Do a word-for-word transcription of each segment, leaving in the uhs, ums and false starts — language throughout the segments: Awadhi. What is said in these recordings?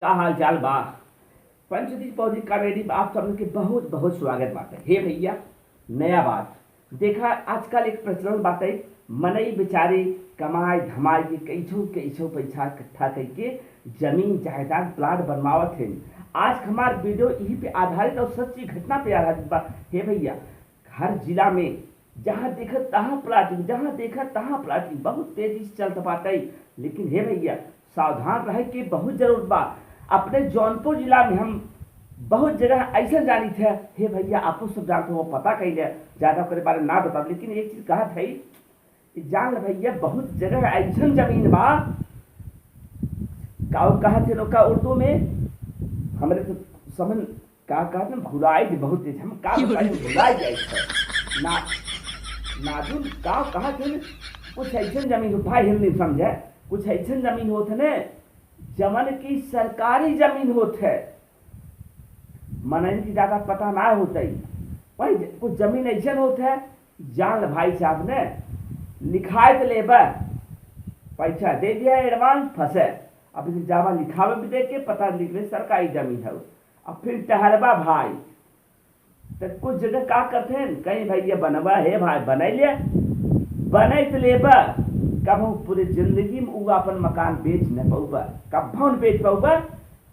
का हाल चाल बा? पंचदीप पौधी कॉमेडी में आप सबन के बहुत बहुत स्वागत बाटे। हे भइया, नया बात देखा, आजकल एक प्रचलन बाटे, मनई बेचारे कमाई धमाई के कइसो कइसो पैसा इकट्ठा कइके जमीन जायदाद प्लाट बनवावत हैं। आज हमार वीडियो यही पे आधारित और सच्ची घटना पे आधारित बा। हे भइया, हर जिला में जहाँ देखा तहाँ प्लाटिंग, जहाँ देखा तहाँ प्लाटिंग बहुत तेजी से चलत बाटे। लेकिन हे भइया, सावधान रहे के बहुत जरूरत बा। अपने जौनपुर जिला में हम बहुत जगह ऐसा जानी थे। हे भइया, आपो सब जानते हो, पता कैले, ज्यादा ओकरे बारे में ना बताब, लेकिन एक चीज कहत है, जान ले भइया, बहुत जगह ऐसन जमीन बा, का कहत है लोग का उर्दू में, हमरे तो समझ का कहत है, भुलाई थी बहुत तेज, हम का बताई, भुलाई जाए थे। ना, नाजुन का कहत है, कुछ ऐसन जमीन हो, भाई हम नहीं समझे, कुछ ऐसन जमीन होत है ने, जवन की सरकारी जमीन होत है, मनइन की ज्यादा पता ना होत है। भाई, कुछ जमीन ऐसन होत है, जान ले भाई साहब ने, लिखाए तो लेबा, पैसा दे दिया एडवांस, फंसे। अब इसे जावा लिखावे भी दे के पता लिख ले सरकारी जमीन है। अब फिर टहरबा भाई, तो कुछ जगह का करते हैं, कहीं भइया बनवा है भाई, बनाई ले, बनाई तो लेबा, कबहू पूरे जिंदगी में उ अपन मकान बेच न पउबा, कबहू न बेच पउबा।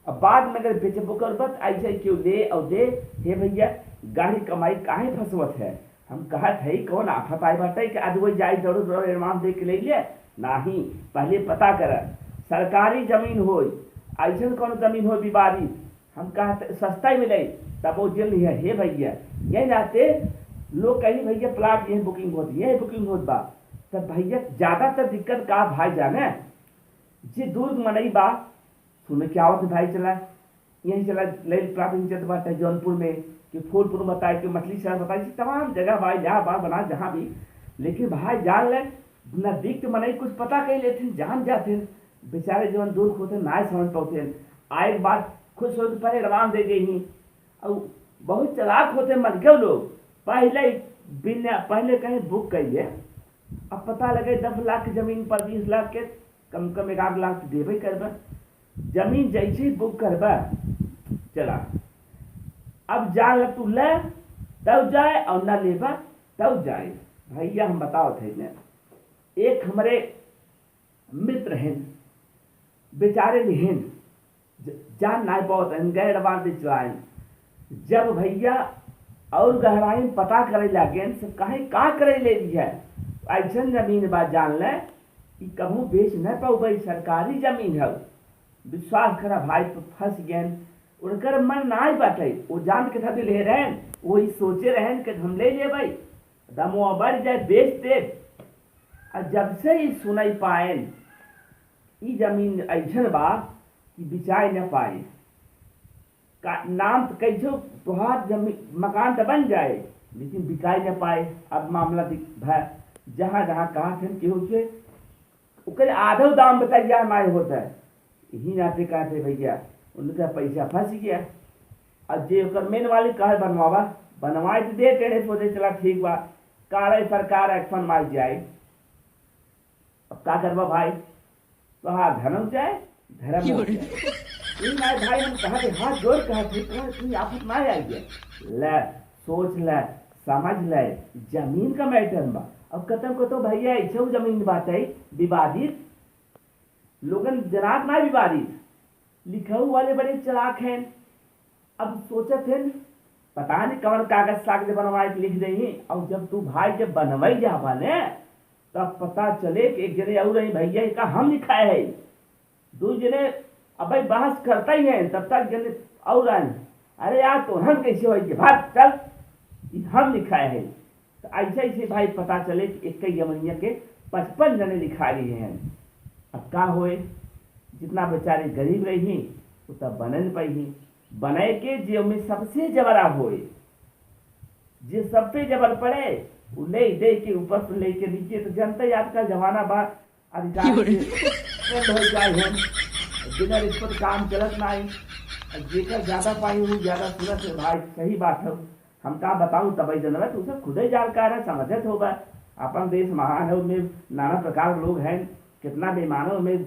अब बाद में अगर बेचबो करबा, तो ऐसे क्यों ले और दे, हे भइया, गाड़ी कमाई काहे फंसवत है? हम कहत है, कौन आफत आए बाटे कि आज वही जाई दौड़ दौड़ एडवांस दे के ले ले? नाही, पहले पता कर, सरकारी जमीन होई, ऐसन कौन जमीन होई विवादित, हम कहत सस्ता ही मिले, तब वो जेल नहीं है। हे भइया, यही नाते लोग कही, भइया प्लाट यही बुकिंग होत, यही बुकिंग होत बा। तब भइया, ज्यादातर दिक्कत का भाई जाने, जे दूर मनई बा, सुने के आवत है भाई, चला यहीं चला ले प्राथमिक चलत बाटे जौनपुर में, कि फूलपुर बताए, कि मछली शहर बताए, कि तमाम जगह भाई, इलाहाबाद, बनारस, जहाँ भी। लेकिन भाई जान ले, नजदीक मनई कुछ पता कही लेथिन, जान जाथिन, बेचारे जवन दूर होते ना समझ पाते। आ एक बात, खुश होके पहले एडवांस दे गई ही। और बहुत चालाक होते मनके लोग, पहले ही बिना, पहले कहीं बुक करिए, अब पता लगे दस लाख की जमीन पर बीस लाख के, कम कम एक आध लाख तो देबे करबे। जमीन जैसे ही बुक करबा, चला, अब जान ल तू ले, तब जाए, और ना लेबा, तब जाए। भइया, हम बतावत है ने, एक हमरे मित्र हैं, बेचारे लिहिन, ज-, जान नाय पावत हैं, गैर बांध चलाए। जब भइया और गहराई में पता करे लागेन, से कहीं का करे ले ली है, ऐसन जमीन बा, जान ले, ई कहूँ बेच न पाउबे, सरकारी जमीन है। विश्वास करा भाई, तो फंस गए। उनकर मन नाय बाटे, वो जान के खातिर ले रहन, वो ई सोचे रहन कि हम ले लेबे, दमवा बढ़ जाए, बेच दे। आ जब से ई सुनाई पाएन, ई जमीन ऐसन बा कि बिचाए न पाए। का नाम तो कैसे तोहार जमीन, मकान तो बन जाए, लेकिन बिकाए न पाए। अब मामला दिख-, भा-, जहाँ जहाँ कहा थे केहू से, ओकरे आधो दाम बताइया नाय होता है। यही नाते कहते भइया, उनका पैसा फंस गया। अब जे ओकर मेन वाली कहे बनवावा, बनवाए तो दे, टेढ़े सोझे चला ठीक बा, काले सरकार एक्शन मार जाए। अब का करबा भाई, तोहार धर्म जाए, धर्म हो जाए। ई नाय भाई, हम कहा थे, हाथ जोड़ कहा थे, तुम्हारे कोई आफत ना आई है। ले, सोच ले, समझ ले, जमीन का मैटर बा। अब कतौ कतौ भइया ऐसे जमीन बाटे विवादित, लोगन जनात ना विवादित, लिखऊ वाले बड़े चालाक हैं। अब सोचत हैं, पता नहीं कवन कागज सागज बनवाए के लिख देही। और जब तू भाई जब बनवाई जाबा ने, तब पता चले कि एक जने और रही भइया, का हम लिखाए है। दू जने अब भाई बहस करता ही है, तब तक जने और आए, अरे यार, तोहन कैसे होई के भाग चल, ई हम लिखाए है। तो ऐसे ऐसे भाई पता चले कि एक ही जमनिया के पचपन जने लिखा लिए हैं। अब का होए, जितना बेचारे गरीब रही, वो तब बने न पाई। बने के जे में सबसे जबरा होए, जे सब पे जबर पड़े, वो ले दे के ऊपर से लेके नीचे। तो जनता ही आजकल जमाना बा, अधिकार के ट्रेंड हो जाए हम, बिना रिश्वत काम चलत ना है। जेकर ज्यादा पाई, वो ज्यादा सुनत है भाई, सही बात है। हम का बताऊं, तबई जनवा, तू सब खुदे जानकार है, समझत होबा। अपन देश महान है, उनमें नाना प्रकार के लोग हैं, कितना बेईमानों में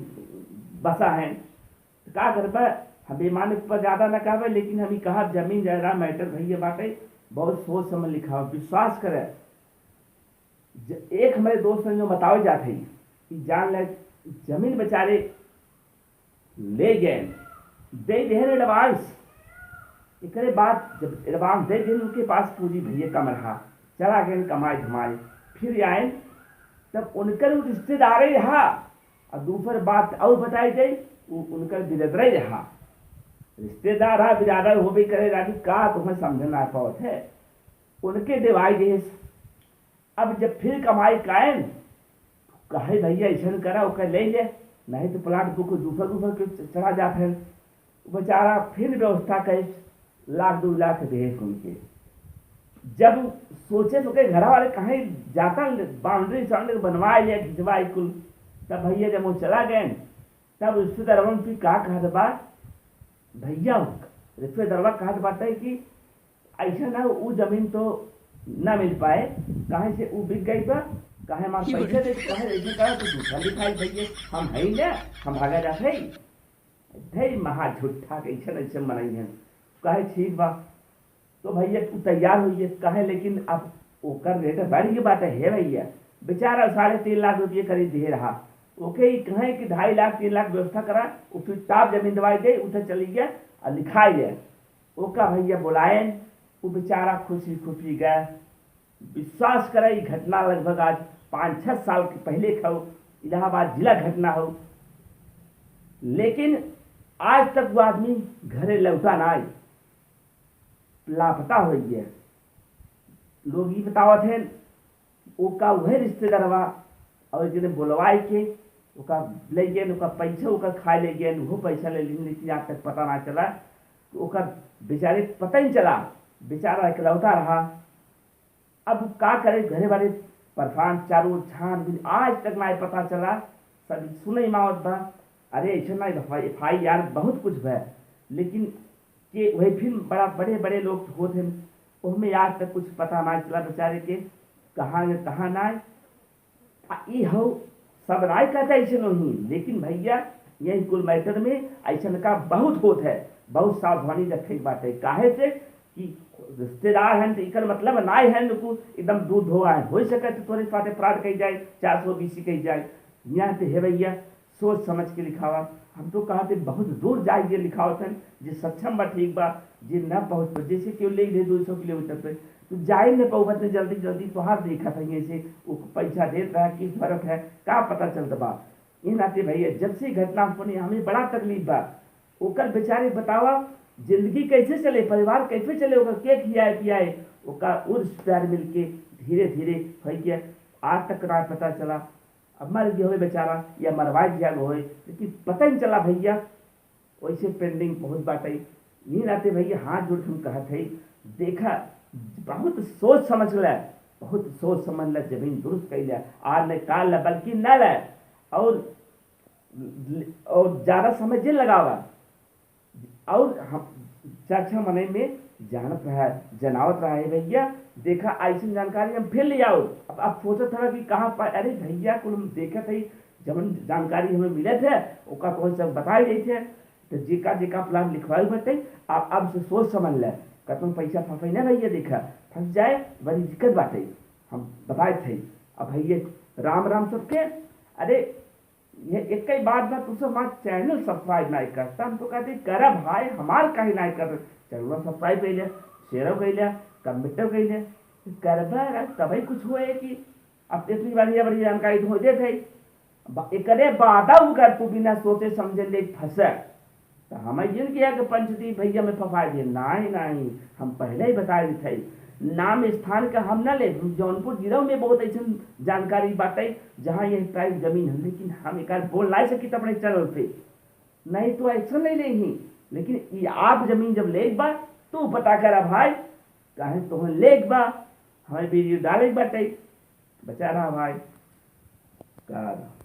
बसा है। तो का करबा, हम बेईमान पर ज्यादा न कहबे, लेकिन हम ई कहब, जमीन जायदाद matter भैया बाटे, बहुत सोच समझ लिखावा। विश्वास करे, ज-, एक हमरे दोस्त ने जो बतावे जात है कि जान ले, जमीन बेचारे ले गए, दे देहन advance। एकरे बाद जब advance दे देहन, उनके पास पूंजी भैया कम रहा, चला गए कमाए धमाए, फिर आए, तब उनकर उ रिश्तेदारे रहा। और दूसर बात और बताई जाई, उ उनकर बिरदरे रहा। रिश्तेदार रहा, बिरादर होबे करे, राजू, का तुम्हें समझ ना पावत है? उनके देवाई देहस। अब जब फिर कमाई कायन, कहे, "भैया, ऐसन करा, ओकर ले ले, नहीं तो plot book दूसर दूसर के च-, चढ़ा जात है।" बेचारा फिर व्यवस्था करे, लाख दो लाख देहस उनके। जब सोचे, सोचे घर वाले कहीं जाता, boundary साउंडरी बनवाए ले, खिंचवाए कुल, तब भैया जब वो चला गए, तब रिश्तेदारवन फिर का कहत बा, भैया, रिश्तेदारवा कहत बाटे कि ऐसा ना, उ जमीन तो ना मिल पाए, काहे से उ बिक गई बा, काहे हमार पैसा दे, काहे ऐसे करा, तो दूसरा लिखाई भैया, हम है ना, हम भागा जात है। धई महा झूठा के ऐसे ऐसे मनई हैं। कहे, "ठीक बा।" तो भैया उ तैयार होइए, कहे, "लेकिन अब ओकर रेट बढ़ गई बाटे, हे भैया, बेचारा साढ़े तीन लाख रुपये करीब दिए रहा, ओके ही कहें कि ढाई लाख, तीन लाख व्यवस्था करा, वो फिर टॉप जमीन दवाई दे, उठे चली गया और लिखाई दे।" ओका भैया बुलाएन, वो बेचारा खुशी खुशी गए। विश्वास करे, ई घटना लगभग आज पाँच छह साल के पहले के हो, इलाहाबाद जिला घटना हो, लेकिन आज तक वो आदमी घरे लौटा ना आई, लापता हो गया। लोग ई बतावत हैं, ओका वह रिश्तेदारवा और जने बुलवाए के ओका ले गए, ओका पैसा ओका खाए ले गए, वो पैसा ले लेने की आज तक पता ना चला। ओका बेचारे पता ही चला, बेचारा इकलौता रहा। अब का करे, घरे वाले परेशान, चारों ओर छानबीन, आज तक ना पता चला। सब सुने में आवत बा, अरे ऐसे ना, एफ आई आर बहुत कुछ भय, लेकिन के वही फिर बड़ा बड़े बड़े लोग होत हैं, ओहमे आज तक कुछ पता ना चला बेचारे के, कहाँ गए, कहाँ ना। आ ई हो, सब नाय कहते ऐसे नहीं, लेकिन भैया, यही कुल मैटर में ऐसन का बहुत होत है, बहुत सावधानी रखे के बाटे। काहे से कि रिश्तेदार हैं, तो इकर मतलब नाय है नुकु एकदम दूध धोआ है। हो सके तो तोरे साथे फ्रॉड कही जाए, चार सौ बीसी कही जाए। यहाँ पे हे भैया, सोच समझ के लिखावा। हम तो कहा थे बहुत दूर जाए ये लिखावत हैं, जे सक्षम बा ठीक बा, जे ना पहुँच पाए, जैसे केहू ले ले दो सौ किलोमीटर पे, तो जाए न पाऊ, बस जल्दी जल्दी तोहार देखा था, ये से वो पैसा देत रहा, किस्त भरत है, का पता चलत बा। ये नाते भैया, जब से घटना सुनी, हमें बड़ा तकलीफ बा। ओकर बेचारे बतावा, जिंदगी कैसे चले, परिवार कैसे चले, ओकर के खियाए पियाए, ओका उ रिश्तेदार मिलके धीरे धीरे होइ गया, आज तक ना पता चला। अब मर गया होए बेचारा या मरवा दिया गया होए, लेकिन पता ही चला भैया। वैसे पेंडिंग बहुत बाटे। यही नाते भैया, हाथ जोड़ के हम कहत है, देखा, बहुत सोच समझ ले, बहुत सोच समझ ले, जमीन दुरुस्त कर ले, आज न काल ले, बल्कि न ले, और, और ज्यादा समय जे लगावा। और हम चार छह महीने में जानत रहा, जनावत रहा है भैया। देखा, ऐसी जानकारी हम फिर ले आओ। अब आप सोचत रहा कि कहाँ पर, अरे भैया, कुल हम देखत है, जवन जानकारी हमें मिलत है, ओका तो सब बताई देते हैं। तो जेका जेका प्लान लिखवाई बटे, आप अब से सोच समझ ले, कतनो पैसा फंसे ना भैया, देखा, फंस जाए, बड़ी दिक्कत बाटे, हम बताए थे। अब भैया, राम राम सबके। अरे, ये एक ही बात बा, तू सब हमार चैनल सब्सक्राइब नहीं करता, हम तो कहते करा भाई, हमार काहे नहीं कर, चैनल सब्सक्राइब कर ले, शेयर कर ले, कमेंट कर ले, करबा रह, तभी कुछ होए कि अब इतनी बढ़िया बढ़िया जानकारी तुम देत है। ब-, एकरे बादा अगर तू बिना सोचे समझे ले फंसे, तो हम जिन किया कि पंचदीप भैया में फंसा दिए। नहीं, नहीं, हम पहले ही बता देते हैं। नाम स्थान का हम ना ले, हम जौनपुर जिला में बहुत ऐसन जानकारी बाटे, जहाँ यह टाइप जमीन है, लेकिन हम एक बार बोल नहीं सकी अपने चैनल पे, नहीं तो एक्शन ले ले ही। लेकिन ये आप जमीन जब ले बा, तो पता करा भाई, काहे तो ले बा, हमें वीडियो डाले बाटे, बचा रहा भाई। का